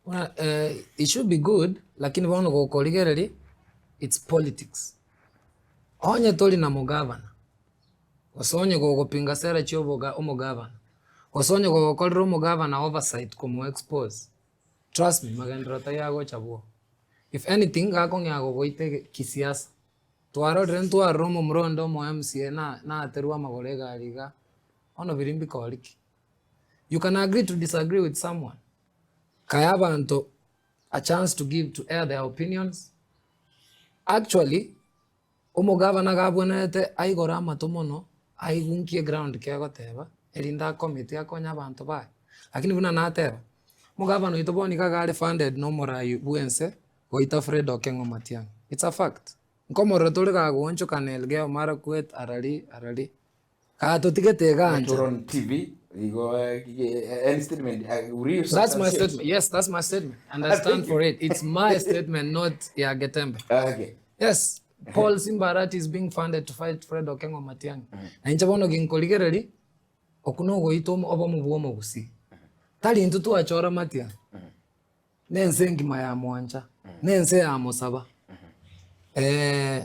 Buna it should be good lakini bono gokorigereria it's politics. Onye tori na mogavana, gose onye gogopinga sera chia oboga omogavana, gose onye gogokorera omogavana oversight komo expose, trust me magenderero taiyo agocha bwogo. If anything gakong'ea gogoita ege kisiasa. Twarorire ntwarora omomura onde omo MCA na naterwe amagoro egari igaa, bono biria mbikori ki? You can agree to disagree with someone, kae abanto a chance to give to air their opinions. Actually, omogavana iga abwenerete aigore amato mono, aigunkie eground kegoteba, erinde akomiti akonye abanto baye. Lakini buna nateba, omogavana oito bono iga are funded na omorai bwa ense, goita Fred Okengo Matiang'i, it's a fact. Nkomorora tore gagoonchokana Elgeyo Marakwet arari arari. Gatotigete egancha. Turon TV, igo any statement, will you That's my substantiate? statement. Yes, that's my statement. And I stand for it. It's my statement, not ya Getembe. Okay. Yes, Paul Simba Arati is being funded to fight Fred Okengo Matiang'i. Na inche bono ginkorigereria, okwo nogoita obomo bwa omogusii. Tari intwe twachora Matiang'i. Nense engima yamwancha, nense yamosaba,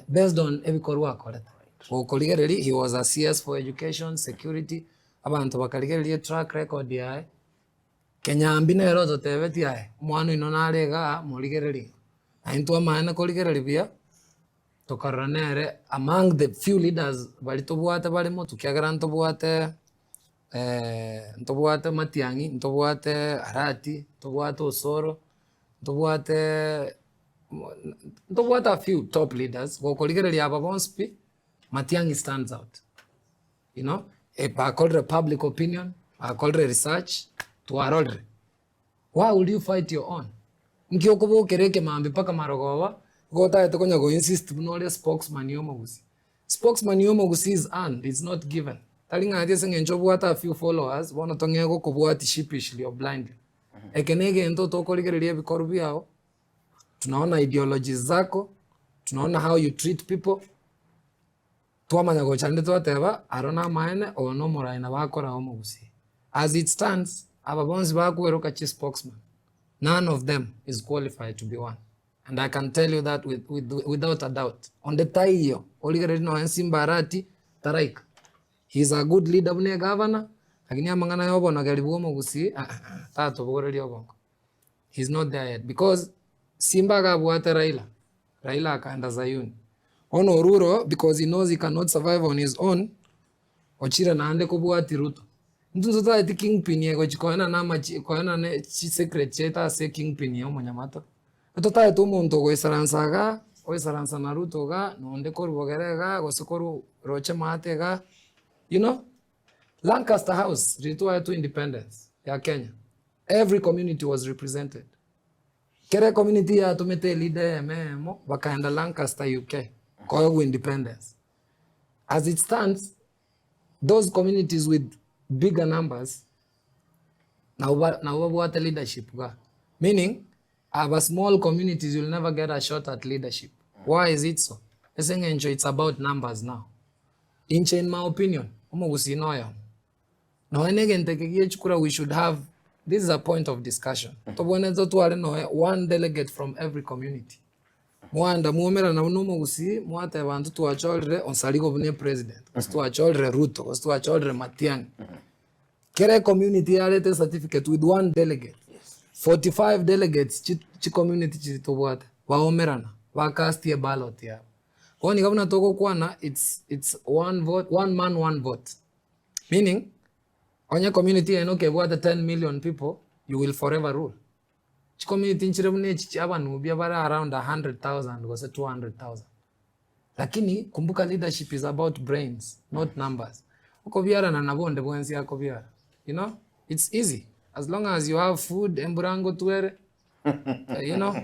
based on ebikorwa akorete. Gokorigereria he was a CS for education, security, abanto bakarigereria etrack record yaye, Kenyambi nere ototebetie aye, omwana oino nare igaa morigererie. Na intwe amaene korigereria buya, tokarora nere among the few leaders baria tobwate bare motwe ekiagera ntobwate. Ntobwate Matiang'i, ntobwate Arati, ntobwate Osoro, ntobwate ntobwate a few top leaders, gokorigereria aba bonsi pi, Matiang'i stands out, you know, bakorire public opinion, bakorire research, twarorire. Why would you fight your own? Nki okobokera ekemambia mpaka marogoba, igo otagete konya go insist buna ore spokesman ya omogusii. Spokesman ya omogusii is earned, it's not given. Tari ng'a ati ase eng'encho obwate a few followers, bono tong'ee gokobwatia sheepishly or blindly. Eke na egento tokorigereria ebikorwa biago, tunaona ideologies zako, tunaona how you treat people, Twamanya gocha rende twateba, Aro namaene, oyo nomorai nabo akoraa omogusii. As it stands, aba bonsi bakweroka chi spokesman, none of them is qualified to be one. And I can tell you that with, with, without a doubt. Onde taiyo, origererie nonya Simba Arati, taraika. He is a good leader buna egavana, lakini amang'ana ya obonogeri bwa omogusii, aa, tatobogoreria obongo. He is not there yet because Simba iga abwate Raila, Raila akaenda Zayuni. Bono Oruro because he knows he cannot survive on his own, ochire naende kobwatia Ruto. Intwe ntotageti kingpin egochi koenana amachi koenana chisecret chiaito ase kingpin ya omonyamato. Ntotagete omonto ogoisaransa igaa, oisaransa na Ruto igaa, na onde korwa bogere igaa, gose korwa roche maate igaa, you know. Lancaster House riria twaetwe independence ya Kenya, every community was represented. Kera ecommunity yatomete eleader eyemo eyemo bakaenda Lancaster UK koegwa independence. As it stands, those communities with bigger numbers nabo ba nabo babwate leadership igaa, meaning aba small communities you'll never get a shot at leadership. Why is it so? Ase eng'encho it's about numbers now. Inche in my opinion, omogusii noyomo, nonya na egento eke gie chikura we should have, this is a point of discussion, tobwenerete totware nonya one delegate from every community, mwaenda mwaumerana buna omogusii, mwateba intwe twachorire Onsarigo buna epresident, gose twachorire Ruto, gose twachorire Matiang'i. Kera ecommunity yarete ecertificate with one delegate, 45 delegates chi chicommunity chiria tobwate, baumerana, bacast eballot yabo. Bono iga buna togokwana it's it's one vote one man one vote meaning onye community yaino kebwate 10 million people you will forever rule. Chicommunity nchire buna echi chia abanubia bare around 100,000 gose 200,000 lakini kumbuka leadership is about brains not numbers. Okobiarana nabo onde bwensi akobiara you know it's easy as long as you have food embura ngotwere you know.